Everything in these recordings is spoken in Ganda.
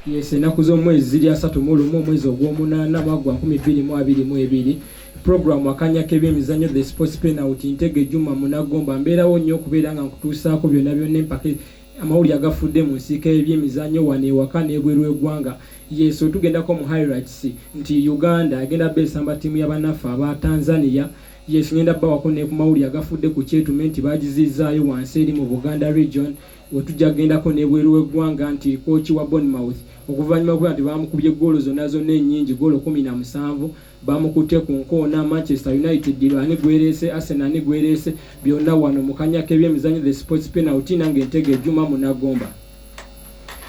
Yes, ennaku z'omwezi ziri 31, omwezi ogw'omunaana, mwaka gwa 2022. Puroguramu akanya k'ebyemizannyo, The Sports Penalty. Ntege Juma Munagomba, mbeerawo nnyo okubeera nga nkutuusaako byonna byonna, empaka, amawulire agafudde mu nsiika y'ebyemizannyo wano ewaka n'ebweru w'eggwanga. Yes, wetugendako mu highlights nti Uganda egenda beesamba ttiimu y'abannaffe aba Tanzania. Yes, ngenda bawako ne ku mawulire agafudde ku Kyetume nti bagizizzaayo wansi eri mu Buganda Region. Wetujja kugendako n'ebweru w'eggwanga nti kooki wa Bournemouth, okuvannyuma okuba nti bamukubye goolo zonna zonna ennyingi, goolo 17, bamukutte ku nkoona. Manchester United ani gwereese? Arsenal ani gwereese? Byonna wano mu kanya k'ebyemizannyo, The Sports Penalty, nange Ntege Juma Munagomba.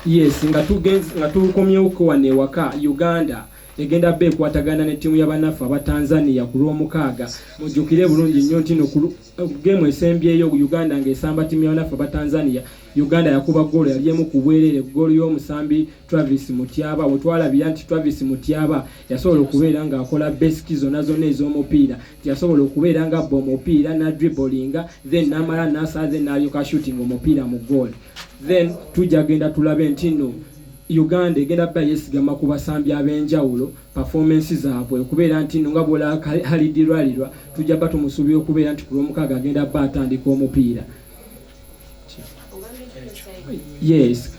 Yes, nga tugenze nga tukomyewoko wano ewaka, Uganda egenda bba ekwatagana ne ttiimu y'abannaffe aba Tanzania ku Lwomukaaga. Mujjukire bulungi nnyo nti no geemu esembyeyo Uganda ng'esamba ttiimu y'abannaffe aba Tanzania, Uganda yakuba goolo yali emu ku bwereere, goolo y'omusambi Travis Mutyaba. Wetwalabira nti Travis Mutyaba yasobola okubeera ng'akola basics zonna zonna ez'omupiira, nti yasobola okubeera ng'abba omupiira na dribblinga, then n'amala n'asala, then n'alyoka shooting omupiira mu goal. Then tujja genda tulabe nti nno Uganda egenda bba yeesigama ku basambi ab'enjawulo, performance zaabwe okubeera nti nno nga bwolaba Halid Lwalirwa, tujja bba tumusuubira okubeera nti ku Lwomukaaga agenda bba atandika omupiira. Yes,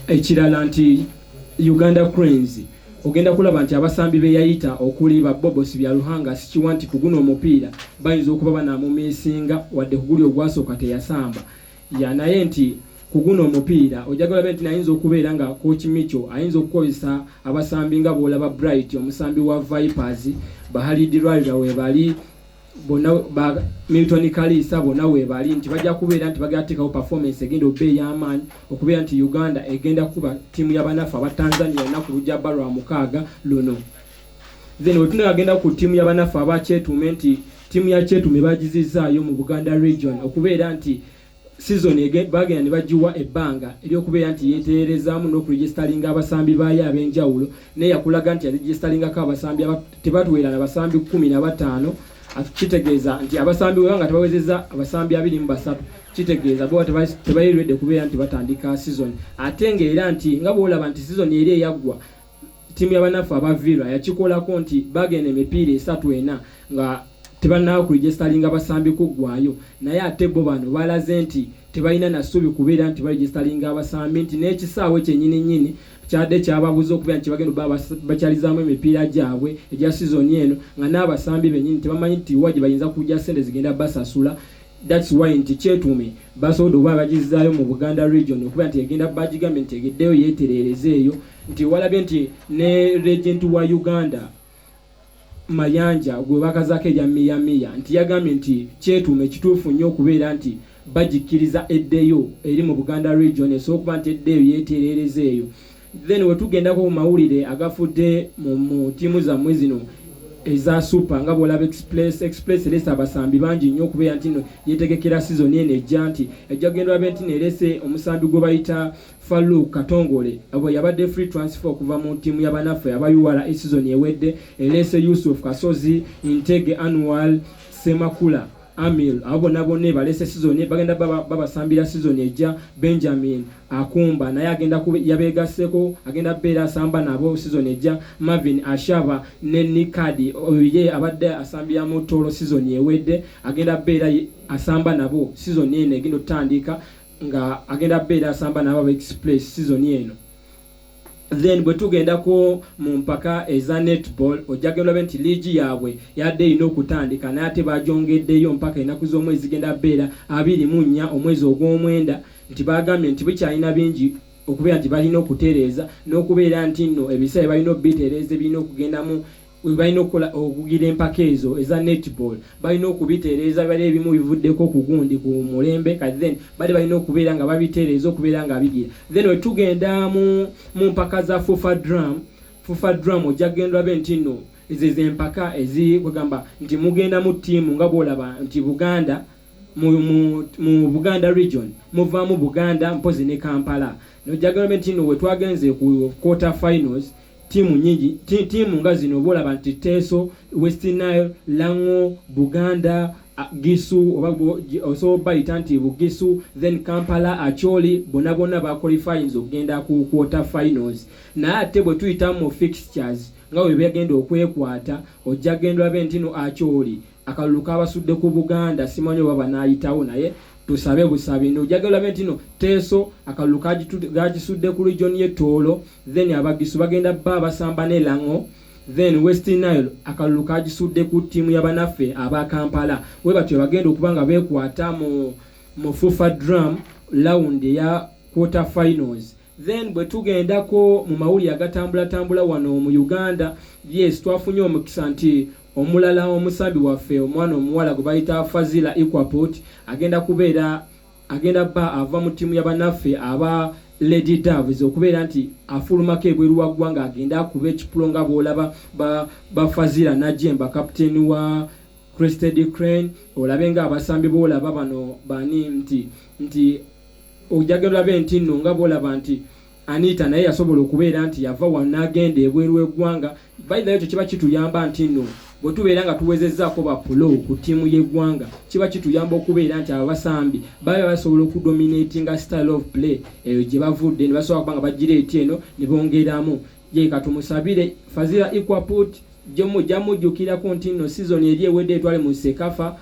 ekirala nti Uganda Cranes ogenda kulaba nti abasambi be yayita okuli ba Bobos Byaruhanga sikiwa nti ku guno omupiira bayinza okuba banaamumiisinga, wadde ku guli ogwasooka teyasamba ya, naye nti ku guno omupiira ojagala olabe nti nayinza okubeera nga coach Micho ayinza okukozesa abasambi nga bw'olaba Bright, omusambi wa Vipers, ba Halid Lwalira webali bonna, ba Milton Kalisa bonna weebali, nti bajja kubeera nti bagenda kuteekawo performance egenda okuba ey'amaanyi okubeera nti Uganda egenda kuba ttiimu y'abanafu aba Tanzania olunaku lujja bba lwa mukaaga luno. Then wetunagenda ku ttiimu y'abanafu aba Kyetume, nti ttiimu ya Kyetume bagizizzaayo mu Buganda Region okubeera nti season bagenda ne bagiwa ebbanga ery'okubeera nti yeeterezaamu n'okuregistalinga abasambi baayo ab'enjawulo. Naye yakulaga nti yaregistalingako abasambi tebatuwera na basambi 15. Kitegeeza nti abasambi bwe nga tebawezezza abasambi 23, kitegeeza bo tebali ready kubeera nti batandika season. Ate ng'era nti nga bw'olaba nti season eri eyaggwa, ttiimu y'abanafu aba Villa yakikolako nti bagenda emipiira esatu ena nga tebannaba kuregistalinga basambi kuggwayo, naye ate bo bano balaze nti tebalina na ssuubi kubeera nti baregistalinga abasambi, nti n'ekisaawe kyennyini nnyini kyadde kyababuza okubeera nti bagenda okuba bakyalizaamu emipiira gyabwe egya sizoni eno, nga n'abasambi bennyini tebamanyi nti wa gye bayinza kujja ssente zigenda basasula. That's why nti Kyetume basobodde okuba bagizzaayo mu Buganda Region okubeera nti egenda bagigambye nti egeddeyo yeetereereze eyo, nti walabye nti ne legend wa Uganda Mayanja gwe bakazaako erya Miya Miya nti yagambye nti Kyetume kituufu nnyo okubeera nti bagikkiriza eddeyo eri mu Buganda Region, esobola okuba nti eddeyo yeetereereza eyo. Then wetugendako ku mawulire agafudde mu ttiimu zammwe zino eza Super, nga bwolaba Express, Express erese abasambi bangi nnyo okubeera nti no yetegekera season eno ejja, nti ejja kugenda olabe nti nerese omusambi gwe bayita Farouk Katongole abo yabadde free transfer okuva mu ttiimu y'abanaffe aba URA season ewedde. Erese Yusuf Kasozi, Ntege Anwar, Semakula Amil, abo bonna bonna balese season, bagenda babasambira season ejja. Benjamin Akumba naye agenda yabeegasseko, agenda beera asamba nabo season ejja. Marvin Ashaba ne Nikadi, oyo ye abadde asambira mu Tooro season ewedde, agenda beera asamba nabo season eno egenda otutandika, nga agenda beera asamba nabo aba Express season eno. Then bwe tugendako mu mpaka eza netball, ojja genda olabe nti liigi yaabwe yadde erina okutandika, naye ate bagyongeddeyo mpaka ennaku z'omwezi zigenda beera 24, omwezi ogw'omwenda, nti bagambye nti bikyalina bingi okubeera nti balina okutereeza n'okubeera nti nno ebiseera balina obitereeza ebirina okugendamu balina okukola okugira empaka ezo eza netball, balina okubitereeza. Bali ebimu bivuddeko ku gundi ku mulembe kati, then bali balina okubeera nga babitereeza okubeera nga bigira. Then wetugenda mu mpaka za FUFA Drum, FUFA Drum ojja kugenda olabe nti nno ezo ezempaka ezikwegamba nti mugenda mu ttiimu, nga bwolaba nti Buganda mu Buganda Region muvaamu Buganda mpozi ne Kampala. Nojja genda olabe nti nno wetwagenze ku quarter finals, ttiimu nyingi, ttiimu nga zino bolaba nti Teso, West Nile, Lango, Buganda, Gisu oba osobola bayita nti Bugisu, then Kampala, Acholi, bonna bonna baqualifyinze okugenda ku quarter finals. Naye ate bwe tuyita mu fixtures nga bwe bagenda okwekwata, ojja genda olabe nti no Acholi akalulu kabasudde ku Buganda, simanyi oba banaayitawo, naye tusabe busabi. Ojja genda olabe nti no Teeso akalulu gagisudde ku region y'e Tooro, then Abagisu bagenda bba basamba ne Lango, then West Nile akalulu kagisudde ku ttiimu y'abanaffe aba Kampala. We batyo bagenda okuba nga beekwata mu FUFA Drum round eya quarter finals. Then bwe tugendako mu mawulire agatambulatambula wano mu Uganda, yes, twafunye omukisa nti omulala omusambi waffe omwana omuwala gwe bayita Fazila Ikwaput agenda kubeera agenda bba ava mu ttiimu y'abannaffe aba Lady Doves okubeera nti afulumako ebweru wa ggwanga agende akuba ekipulo, nga bw'olaba ba Fazila Najemba, kapiteeni wa Crested Crane, olabe nga abasambi b'olaba bano bani nti ojagenda olabe nti nno nga bw'olaba nti Anita naye yasobola okubeera nti yava wano n'agenda ebweru w'eggwanga. By the way, ekyo kiba kituyamba nti nno bwe tubeera nga tuwezezzaako ba pro ku ttiimu y'eggwanga, kiba kituyamba okubeera nti abo basambi baba basobola okudominatinga style of play eyo gye bavudde ne basobola kuba nga bagireeta eno ne bongeramu. Ye katumusabire Fazira Ikwaput, jamujjukirako nti nno season eri ewedde etwale mu CECAFA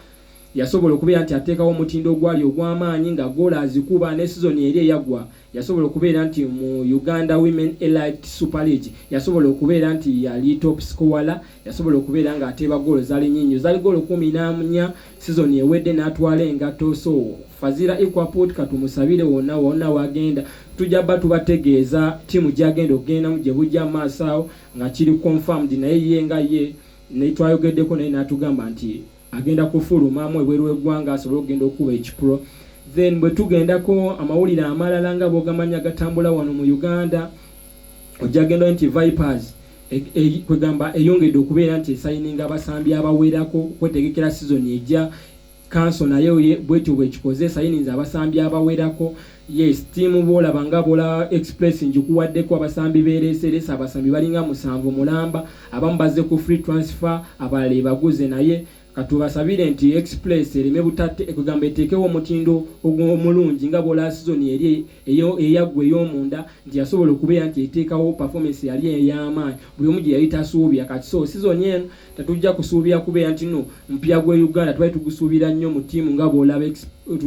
yasobola okubeera nti ateekawo omutindo ogwali ogw'amaanyi nga goolo azikuba, ne season eri eyaggwa yasobola okubeera nti mu Uganda Women Elite Super League yasobola okubeera nti yali top scorer, yasobola okubeera nga ateeba goolo zaali nyingi, zaali goolo 14 season ewedde n'atwala engatto. So Fazira Ikwaput katumusabire wonna wonna wagenda, tujja bba tubategeeza ttiimu gyagenda okugendamu gye bujja mu maaso awo nga kiri confirmed. Naye ye nga ye ne twayogeddeko naye n'atugamba nti agenda kufulumamu ebweru w'eggwanga asobole okugenda okuba ekipro. Then bwe tugendako amawulire amalala nga bw'ogamanya gatambula wano mu Uganda, ojja genda nti Vipers kwegamba eyongedde okubeera nti esayininga abasambi abawerako okwetegekera season ejja. Kanso naye bwetyo bwekikoze, esayininze abasambi abawerako. Yes, ttiimu bwolaba nga bola Express njikuwaddeko abasambi beereesereese, abasambi balinga 7 mulamba, abamu bazze ku free transfer, abalala ebaguze. Naye katubasabire nti Express ereme butate ekugamba eteekewo omutindo omulungi nga bwola season eri eyaggwa ey'omunda nti yasobola okubeera nti eteekawo performance yali ey'amaanyi buli omu gye yali tasuubira. Kati so season eno tetujja kusuubira kubeera nti no omupiira gwe Uganda tubali tugusuubira nnyo mu ttiimu nga bwolaba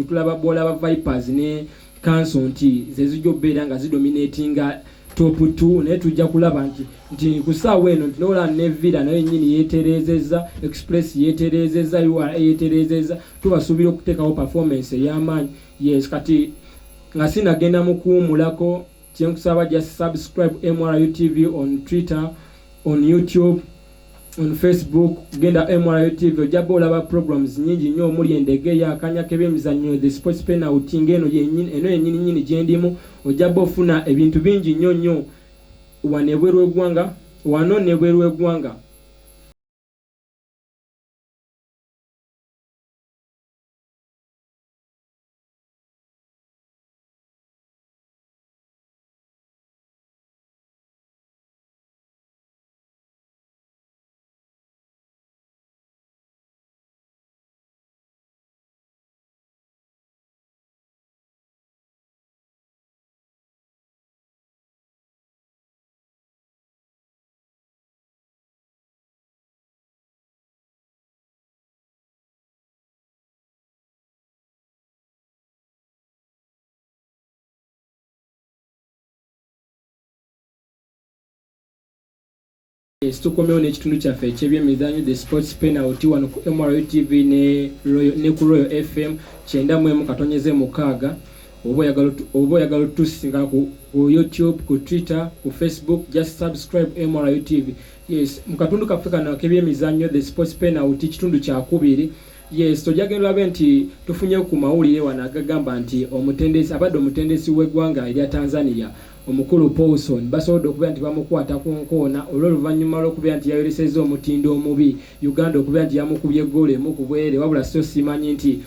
tulaba bwolaba Vipers ne Council nti ze zijja okubeera nga zidominatinga top 2. Naye tujja kulaba nti ku ssaawa eno nti nola ne Villa nayo yennyini yeetereezezza, Express yeetereezezza, URA yeetereezezza, tubasuubira okuteekawo performance ey'amaanyi. Yes, kati nga sinagenda mu kuwumulako, kyenkusaba just subscribe MRU TV on Twitter, on YouTube, on Facebook. Genda MRU TV, ojja bba olaba programs nyingi nnyo omuli Endegeya, akanya k'ebyemizannyo, the Sports Penalty, ng'eno eno yennyini nnyini gye ndimu. Ojja bba ofuna ebintu bingi nnyo nnyo wano ebweru w'eggwanga, wano n'ebweru w'eggwanga. Tukomyewo n'ekitundu kyaffe eky'ebyemizannyo, the Sports Penalty, wano ku MRU TV ne ku Royal FM 91.6. Oba oyagala otusinga ku YouTube, ku Twitter, ku Facebook, just subscribe MRU TV. Yes, mu katundu kaffe kano ak'ebyemizannyo, the Sports Penalty, kitundu kyakubiri. Yes, tojja genda olabe nti tufunye ku mawulire wano agagamba nti omutendesi abadde omutendesi w'eggwanga erya Tanzania Omukulu Poulsen basobodde okubeera nti bamukwata ku nkoona olw'oluvannyuma lw'okubeera nti yayolesezza omutindo omubi Uganda okubeera nti yamukubye ggoolo emu ku bwereere. Wabula so simanyi nti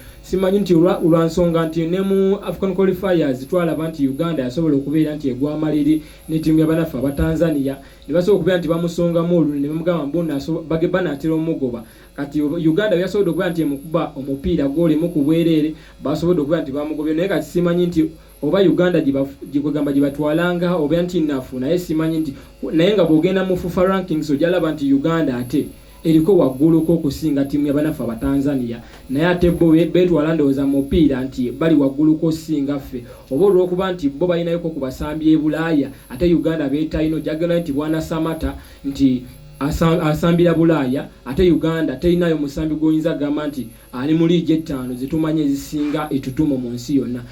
lwa nsonga nti ne mu African qualifiers twalaba nti Uganda yasobola okubeera nti egwa amaliri ne ttiimu y'abanaffe aba Tanzania, ne basobola okubeera nti bamusongamu olunwe ne bamugamba mbu banaatera omugoba. Kati Uganda byasobodde okubeera nti emukuba omupiira ggoolo emu ku bwereere, basobodde okubeera nti bamugobye. Naye kati simanyi nti oba Uganda gyekwegamba gye batwalanga oba nti nafu, naye simanyi nti, naye nga bw'ogenda mu FUFA rankings ojalaba nti Uganda ate eriko wagguluko okusinga ttiimu y'abanaffe Abatanzania. Naye ate bo beetwala ndowooza mu mupiira nti bali wagguluko okusinga ffe, oba olw'okuba nti bo balinayoko ku basambi e Bulaaya ate Uganda beetalina. Ojagenda nti Bwana Samata nti asambira Bulaaya, ate Uganda terinayo musambi gw'oyinza kugamba nti ali mu liigi ettaano zetumanyi ezisinga etutumu mu nsi yonna.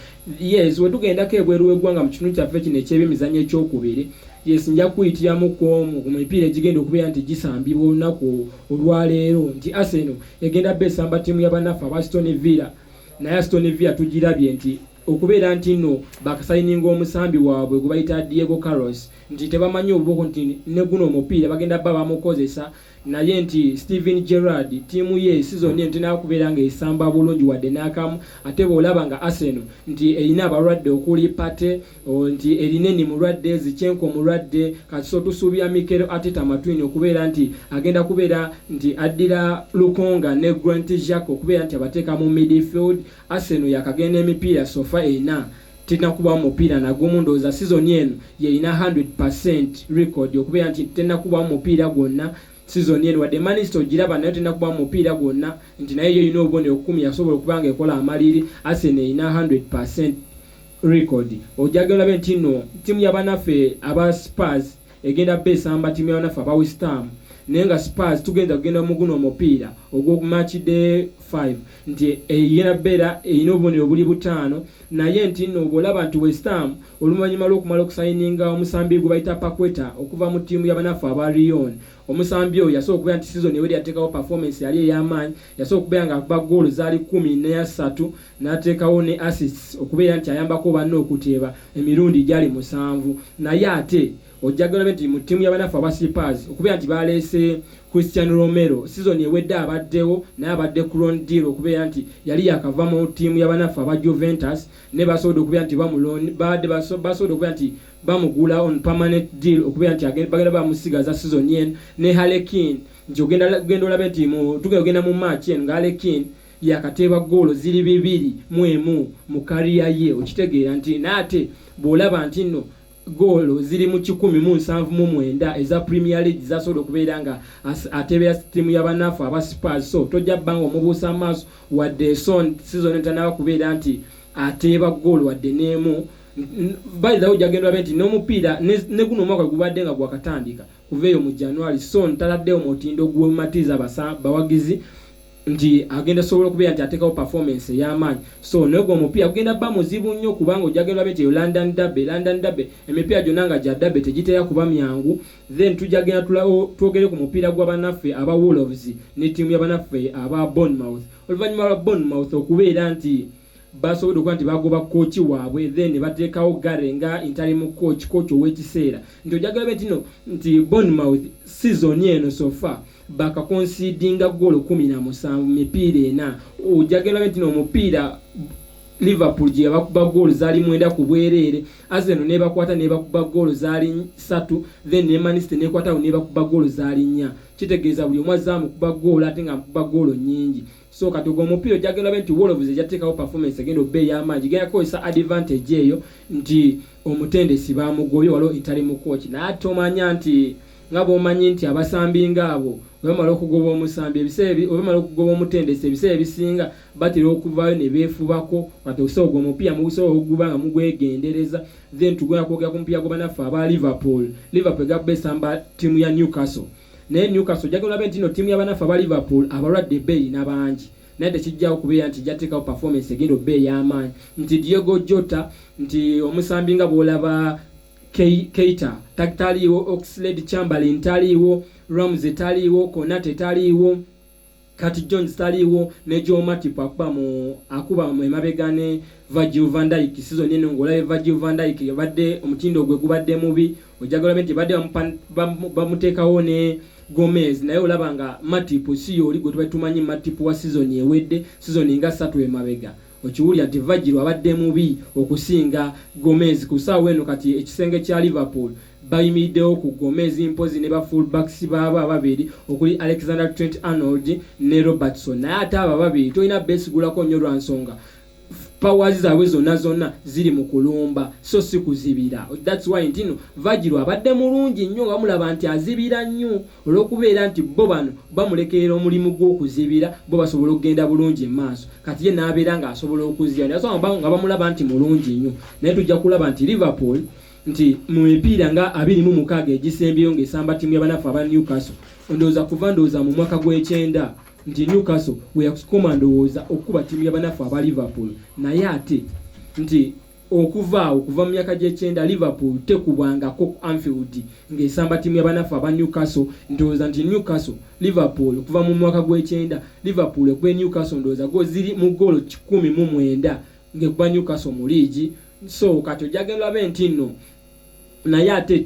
Yes, wetugendako ebweru w'eggwanga mu kitundu kyaffe kino eky'ebyemizannyo ekyokubiri, yes, nja kuyitiramu kwomu ku mipiira egigenda okubeera nti gisambibwa olunaku olwaleero, nti Arsenal egenda besamba ttiimu y'abannaffe aba Aston Villa. Naye Aston Villa tugirabye nti okubeera nti nno bakasayininga omusambi waabwe gwe bayita Diego Carlos, nti tebamanyi obuboko nti ne guno omupiira bagenda bba bamukozesa. Naye nti Steven Gerrard ttiimu ye season eno tenaba kubeera ng'esamba bulungi wadde n'akamu. Ate bw'olaba nga Arsenal nti erina abalwadde okuli Partey, nti erina eni mulwadde, Zinchenko mulwadde. Kati so tusuubira Mikel Arteta Matwini okubeera nti agenda kubeera nti addira Lokonga ne Granit Xhaka okubeera nti abateeka mu midfield. Arsenal yakagenda emipiira so far ena, tenakubamu mupiira nagumu. Ndowooza season eno yerina 100% record okubeera nti tenakubamu mupiira gwonna season eno, wadde Man City ogiraba nayo tenakubamu mupiira gwonna, nti naye yo erina obubonero 10, yasobola okuba nga ekola amaliri. Arsenal erina 100% record. Ojagala olabe nti nno ttiimu y'abanaffe aba Spurs egenda besamba ttiimu y'abanaffe aba West Ham. Naye nga Spurs tugenda kugenda mu guno omupiira ogw'oku match day 5 nti egenda beera erina obubonero buli 5. Naye nti nno bw'olaba nti West Ham oluvannyuma lw'okumala okusayininga omusambi gwe bayita Paqueta okuva mu ttiimu y'abanaffe aba Lyon, omusambi oyo yasobola okubeera nti season eweri yateekawo performance yali ey'amaanyi. Yasobola okubeera nga akuba goolo zaali 13, n'ateekawo ne assists okubeera nti ayambako banne okuteeba emirundi gyali 7. Naye ate ojjagala nti mu ttiimu y'abanaffe aba Spurs okubeera nti baleese Cristian Romero, season ewedde abaddewo, naye abadde ku loan deal okubeera nti yali yakava mu ttiimu y'abanaffe aba Juventus, ne basobodde okubeera nti badde basobodde okubeera nti bamugula on permanent deal okubeera nti bagenda bamusigaza season eno. Ne Harry Kane nti ogenda olabe nti tugenda ogenda mu match eno nga Harry Kane yakateeba goolo ziri 21 mu career ye. Okitegeera nti naye ate bw'olaba nti nno goolo ziri mu 179 eza Premier League zasobola okubeera nga ateebera ttiimu y'abanafu aba Spurs, so tojja bba nga omubuusa amaaso wadde Son season tanaba kubeera nti ateeba goolo wadde n'emu. By the way, ojja olabe nti n'omupiira ne guno omwaka gubadde nga gwakatandika kuva eyo mu January, Son taladdewo mutindo gwematiza bawagizi nti agenda sobola okubeera nti ateekawo performance ey'amaanyi. So naye gwe omupiira gugenda bba muzibu nnyo kubanga ojja genda olabe nti eyo London derby, London derby, emipiira gyonna nga gya derby tegitera kuba myangu. Then tujja genda twogere ku mupiira gw'abannaffe aba Wolves ne ttiimu y'abannaffe aba Bournemouth, oluvannyuma lwa Bournemouth okubeera nti basobodde okuba nti bagoba kooki waabwe, then ne bateekawo Gary nga interim coach, coach ow'ekiseera, nti ojja genda nti no nti Bournemouth season eno so far bakakonsidinga goolo 17 mipiira ena. Ojja genda nti n'omupiira Liverpool gye yabakuba goolo zaali 9 ku bwereere, Arsenal nebakwata nebakuba goolo zaali 3, then ne Man City nekwatawo nebakuba goolo zaali 4. Kitegeeza buli omu azze amukuba goolo ate nga amukuba goolo nnyingi. So kati ogwo omupiira ojja genda nti Wolves ejateekawo performance egenda obba ey'amaanyi, genda kukozesa advantage eyo nti omutendesi bamugobye, waliwo interim coach. Naye ate omanya nti nga bw'omanyi nti abasambi ngaabo webamala okugoba omusambi ebiseera, webamala okugoba omutendesi, ebiseera ebisinga batera okuvaayo ne beefubako. Kati okusobola ogwo omupiira mugusobola okuguba nga mugwegendereza. Then tugenda kwogera ku mupiira gw'abanaffe aba Liverpool. Liverpool egenda kuba esamba ttiimu ya Newcastle. Naye Newcastle ojja olabe nti no ttiimu y'abanaffe aba Liverpool abalwadde beerina bangi, naye tekijjawo kubeera nti ejja performance egenda obba ey'amaanyi, nti Diogo Jota, nti omusambi nga bw'olaba Keita taliiwo, Oxlade Chamberlain taliiwo, Ramsey taliiwo, Konate taliiwo. Kati Jones taliiwo ne Joe Matip akuba mu akuba mu emabega ne Virgil van Dijk. Season eno ng'olabye Virgil van Dijk yabadde omutindo gwe gubadde mubi, ojagala olabe nti badde bamuteekawo ne Gomez, naye olaba nga Matip si y'oli gwe tubadde tumanyi Matip wa season ewedde, season nga 3 emabega. Okiwulira nti Virgil abadde mubi okusinga Gomez ku ssaawa eno. Kati ekisenge kya Liverpool bayimiriddewo ku Gomez mpozi ne ba fullbacks baabo ababiri okuli Alexander Trent Arnold ne Robertson, naye ate abo ababiri tolina beesigulako nnyo lwa nsonga powers zaabwe zonna zonna ziri mu kulumba so si kuzibira. That's why nti no Virgil abadde mulungi nnyo nga bamulaba nti azibira nnyo, olw'okubeera nti bo bano bamulekerera omulimu gw'okuzibira, bo basobola okugenda bulungi mu maaso. Kati ye n'abeera ng'asobola okuzibira nga bamulaba nti mulungi nnyo, naye tujja kulaba nti Liverpool nti mu mipiira nga 26 egisembyeyo ng'esamba ttiimu y'abanafu aba Newcastle, ndowooza kuva ndowooza mu mwaka gw'ekyenda nti Newcastle we yakukoma ndowooza okukuba ttiimu y'abanafu aba Liverpool, naye ate nti okuva awo, kuva mu myaka gy'ekyenda, Liverpool tekubwangako ku Anfield ng'esamba ttiimu y'abanafu aba Newcastle. Ndowooza nti Newcastle, Liverpool okuva mu mwaka gw'ekyenda, Liverpool ekuba Newcastle ndowooza go ziri mu ggoolo 109 ng'ekuba Newcastle mu liigi. So kati ojagenda olabe nti nno naye ate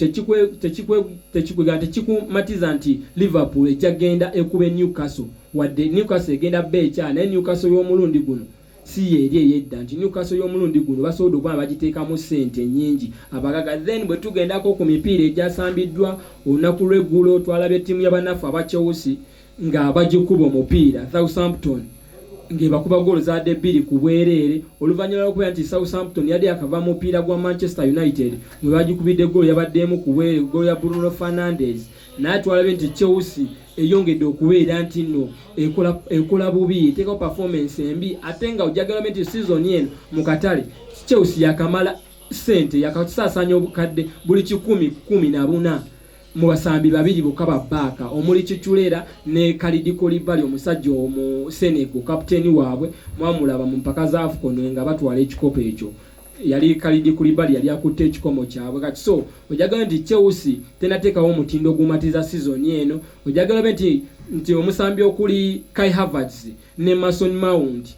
tekikumatiza nti Liverpool ejja genda ekube Newcastle, wadde Newcastle egenda beekya, naye Newcastle y'omulundi guno si yeeri eyedda, nti Newcastle y'omulundi guno basobodde okuba nga bagiteekamu ssente nnyingi abagaga. Then bwe tugendako ku mipiira egyasambiddwa olunaku lw'eggulo, twalabye ttiimu y'abanafu aba Chelsea nga bagikuba omupiira Southampton ng'ebakuba goolo zaadde 2 ku bwereere, oluvannyuma lw'okubeera nti Southampton yadde yakava mu mupiira gwa Manchester United mwe bagikubidde goolo yabadde emu ku bwereere, goolo ya Bruno Fernandes. Naye twalabye nti Chelsea eyongedde okubeera nti nno ekola bubi, eteekawo performance embi, ate nga ojagala nti season eno mu katale Chelsea yakamala ssente, yakasaasaanya obukadde buli 114 mu basambi babiri bokka ba back omuli Cucurella ne Kalidou Koulibaly, omusajja omu Senegal, kapiteeni waabwe. Mwamulaba mu mpaka za AFCON nga batwala ekikopo ekyo, yali Kalidou Koulibaly yali akutte ekikomo kyabwe. Kati so ojagala nti Chelsea tenateekawo omutindo ogumatiza season eno. Ojagala nti omusambi okuli Kai Havertz ne Mason Mount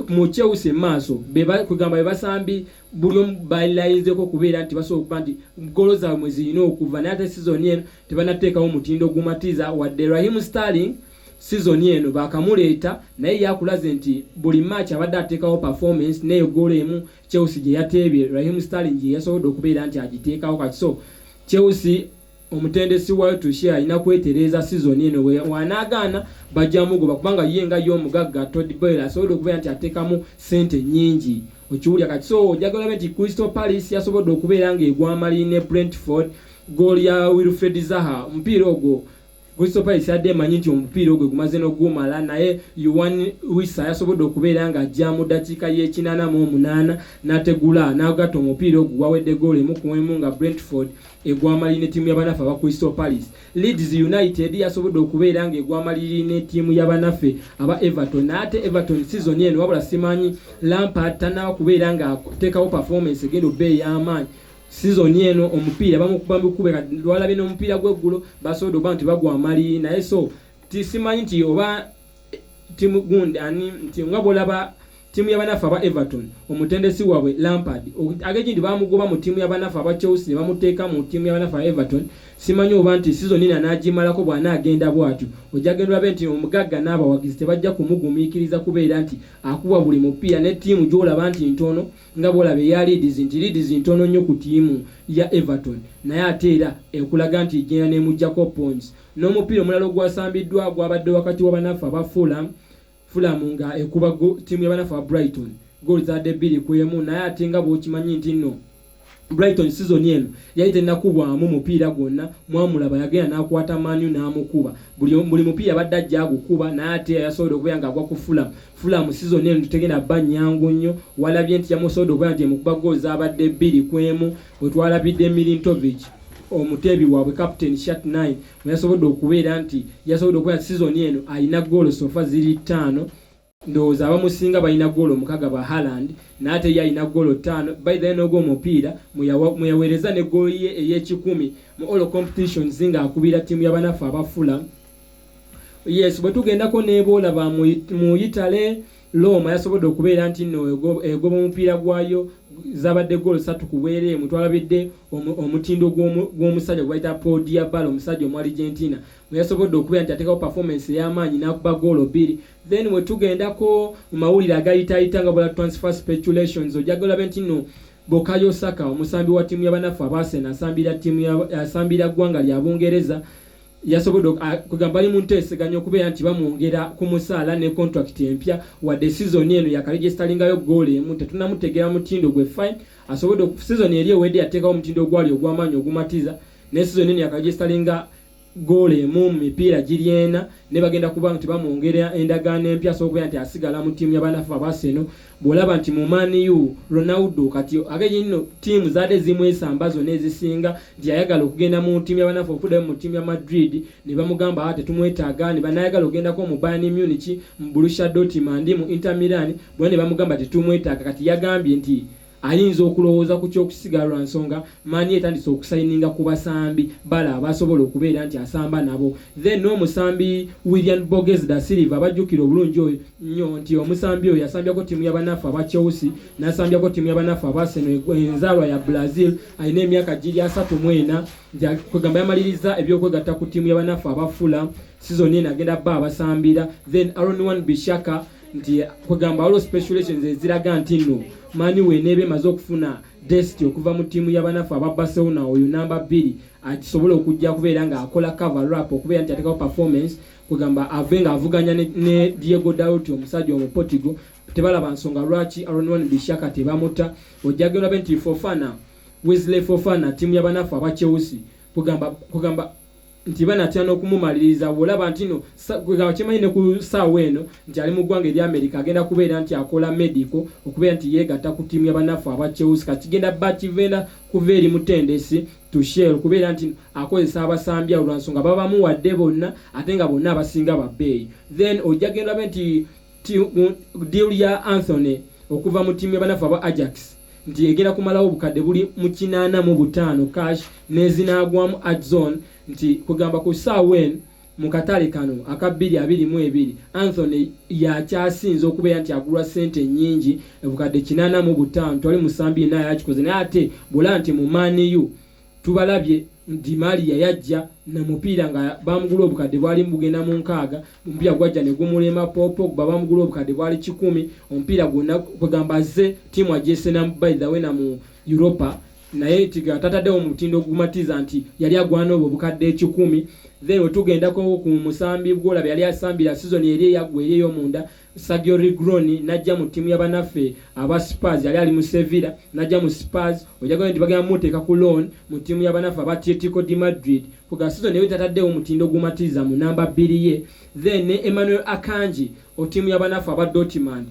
mu Chelsea maaso kugamba be basambi buli omu balayizeko okubeera nti basobola okuba nti golo zaabwe mwe zirina okuva, naye ate season eno tebanateekawo omutindo ogumatiza, wadde Raheem Sterling season eno bakamuleeta, naye yakulaze nti buli match abadde ateekawo performance, neyo goolo emu Chelsea gye yateebye Raheem Sterling gye yasobodde okubeera nti agiteekawo. Kati so Chelsea omutendesi waayo Tuchel alina kwetereeza season eno, wanaagaana bajja mugoba, kubanga ye nga ye omugagga Todd Boehly asobodde okubeera nti ateekamu ssente nnyingi, okiwulira. Kati so ojagala olabe nti Crystal Palace yasobodde okubeera ng'egwa mali ne Brentford, goal ya Wilfred Zaha. Omupiira ogwo Crystal Palace yadde emanyi nti omupiira ogwo gumaze n'ogumala, naye Yoane Wissa yasobodde okubeera ng'ajja mu ddakiika y'e88 n'ategula n'agatta omupiira ogwo gwawedde goolo 1-1 nga Brentford egwa mali ne ttiimu y'abanaffe aba Crystal Palace. Leeds United yasobodde okubeera ng'egwa maliri ne ttiimu y'abanaffe aba Everton, naye ate Everton season eno wabula simanyi Lampard tannaba kubeera ng'ateekawo performance egenda obba ey'amaanyi season eno. Omupiira bamukuba mukube, kati lwalabye n'omupiira gw'eggulo basobodde okuba nti bagwa maliri, naye so simanyi nti oba ttiimu gundi ani nti nga bw'olaba ttiimu y'abanafu aba Everton, omutendesi waabwe Lampard ageji nti bamugoba mu ttiimu y'abanafu aba Chelsea ne bamuteeka mu ttiimu y'abanafu aba Everton. Simanyi oba nti season eno anaagimalako. Bw'anaagenda bw'atyo, ojja genda olabe nti omugagga n'abawagizi tebajja kumugumiikiriza kubeera nti akuba buli mupiira ne ttiimu gy'olaba nti ntono, nga bw'olaba eya Leeds, nti Leeds ntono nnyo ku ttiimu ya Everton, naye ate era ekulaga nti egenda n'emuggyako points. N'omupiira omulala ogwasambiddwa gwabadde wakati w'abanafu aba Fulham, Fulham nga ekuba ttiimu y'abanafu aba Brighton goal zadde 2-1, naye ate nga bw'okimanyi nti nno Brighton season eno yali tennakubwamu mupiira gwonna. Mwamulaba yagenda n'akwata Man U n'amukuba, buli mupiira abadde ajja agukuba, naye ate yasobodde okubeera ng'agwa ku Fulham. Fulham season eno tegenda bba nnyangu nnyo. Walabye nti yamusobodde okubeera nti emukuba goal zabadde 2-1, wetwalabidde Milinkovic, omuteebi waabwe, captain shirt 9, mwe yasobodde okubeera nti yasobodde okubeera season eno alina goolo so far ziri 5. Ndowooza abamusinga balina goolo 6 ba Haaland, naye ate ye alina goolo 5. By the way, n'ogwo omupiira mwe yaweereza ne goolo ye ey'ekikumi mu all competitions ng'akubira ttiimu y'abanafu aba Fulham. Yes, bwe tugendako n'eboolaba mu Italy, Roma yasobodde okubeera nti nno egoba omupiira gwayo, zabadde goolo 3 ku bwereere. Twalabidde omutindo gw'omusajja gwe bayita Paul Dybala, omusajja omu Argentina, mwe yasobodde okubeera nti ateekawo performance ey'amaanyi n'akuba goolo 2. Then we tugendako mu mawulire agayitayita nga bwala transfer speculations, ojjaga olabe nti nno Bukayo Saka, omusambi wa ttiimu y'abanafu aba Arsenal, asambira ttiimu, asambira ggwanga lya Bungereza, yasobodde kugamba bali mu nteeseganya okubeera nti bamwongera ku musaala ne contract empya, wadde season eno yakaregisteringayo goolo emu. Tetunamutegeera mutindo gwe. Fine, asobodde season eri ewedde yateekawo omutindo ogwali ogw'amaanyi ogumatiza, ne season eno yakaregisteringa goolo emu mu mipiira giri ena, ne bagenda kuba nti bamwongera endagaano empya, asobola okubeera nti asigala mu ttiimu y'abanafu aba Arsenal. Bw'olaba nti mu Man U, Ronaldo kati age nno ttiimu zaadde zimwesamba zonna ezisinga nti ayagala okugenda mu ttiimu y'abanafu, okuddayo mu ttiimu ya Madrid, ne bamugamba, "Ah, tetumwetaaga." Ne banayagala okugendako mu Bayern Munich, mu Borussia Dortmund, mu Inter Milan, bonna ne bamugamba tetumwetaaga. Kati yagambye nti ayinza okulowooza ku kyokusigala lwa nsonga Man U etandise okusayininga ku basambi bala abasobola okubeera nti asamba nabo. Then n'omusambi William Borges da Silva, abajjukira obulungi oyo nnyo nti omusambi oyo yasambyako ttiimu y'abanafu aba Chelsea, n'asambyako ttiimu y'abanafu aba Arsenal, enzaalwa ya Brazil, alina emyaka giri 34, nti kwegamba yamaliriza ebyokwegatta ku ttiimu y'abanafu aba Fulham. Season eno agenda bba abasambira. Then Aaron Wan Bissaka, nti kwegamba waliwo speculations eziraga nti nno Man U weneeba emaze okufuna Dest okuva mu ttiimu y'abanafu aba Barcelona, oyo namba 2 akisobola okujja kubeera ng'akola cover up, okubeera nti ateekawo performance, kwegamba ave ng'avuganya ne Diogo Dalot, omusajja omuportugal. Tebalaba nsonga lwaki Aaron Wan Bissaka tebamuta. Ojjagenda olabe nti Fofana, Wesley Fofana, ttiimu y'abanafu aba Chelsea, kugamba nti banatya n'okumumaliriza. Bw'olaba nti no kwegamba kimanyi ne ku ssaawa eno nti ali mu ggwanga erya America, agenda kubeera nti akola medical okubeera nti yeegatta ku ttiimu y'abanafu aba Chelsea. Kati kigenda ba kivenda kuva eri mutendesi Tuchel kubeera nti akozesa abasambi abo lwa nsonga babamuwadde bonna, ate nga bonna abasinga babbeeyi. Then ojja genda olabe nti deal ya Anthony okuva mu ttiimu y'abanafu aba Ajax nti egenda kumalawo obukadde buli mu 85 cash n'ezinaagwamu add-on, nti kugamba ku ssaawa eno mu katale kano aka 2022, Anthony yakyasinze okubeera nti agulwa ssente nnyingi, obukadde 85. Twali musambi yenna yakikoze. Naye ate bw'olaba nti mu Man U tubalabye Di Maria yajja na mupiira nga bamugula obukadde bwali bugenda mu 60, omupiira gwajja ne gumulema. Pogba bamugula obukadde bwali 100, omupiira gwonna kwegamba azze ttiimu agyese na by the way na mu Europa, naye tiga tataddewo omutindo ogumatiza nti yali agwana obwo obukadde 100. Then wetugendako ku musambi gwolaba yali asambira season eri eyaggwa eri ey'omunda, Sergio Reguilon, najja mu ttiimu y'abanaffe aba Spurs. Yali ali mu Sevilla, najja mu Spurs. Ojagala nti bagenda mumuteeka ku loan mu ttiimu y'abanaffe aba Atletico de Madrid. Kuga season eyo tataddewo omutindo ogumatiza mu namba 2 ye. Then ne Emmanuel Akanji ottiimu y'abanaffe aba Dortmund,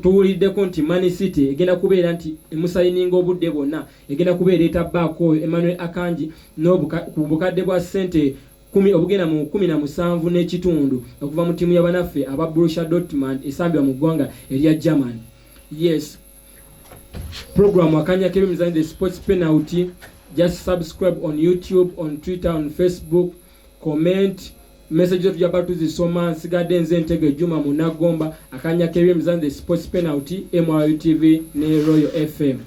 tuwuliddeko nti Man City egenda kubeera nti emusayininga obudde bwonna, egenda kubeera etabaako oyo Emmanuel Akanji ku bukadde bwa ssente kumi obugenda mu 17.5 okuva mu ttiimu y'abanaffe aba Borussia Dortmund esambibwa mu ggwanga erya German. Yes, program akanya k'ebyemizannyo, The Sports Penalty. Just subscribe on YouTube, on Twitter, on Facebook, comment message zo, tujja tuzisoma. Nsigadde nze Ntege Juma Munagomba. Akanya k'ebyemizannyo, The Sports Penalty, MRU TV ne Royal FM.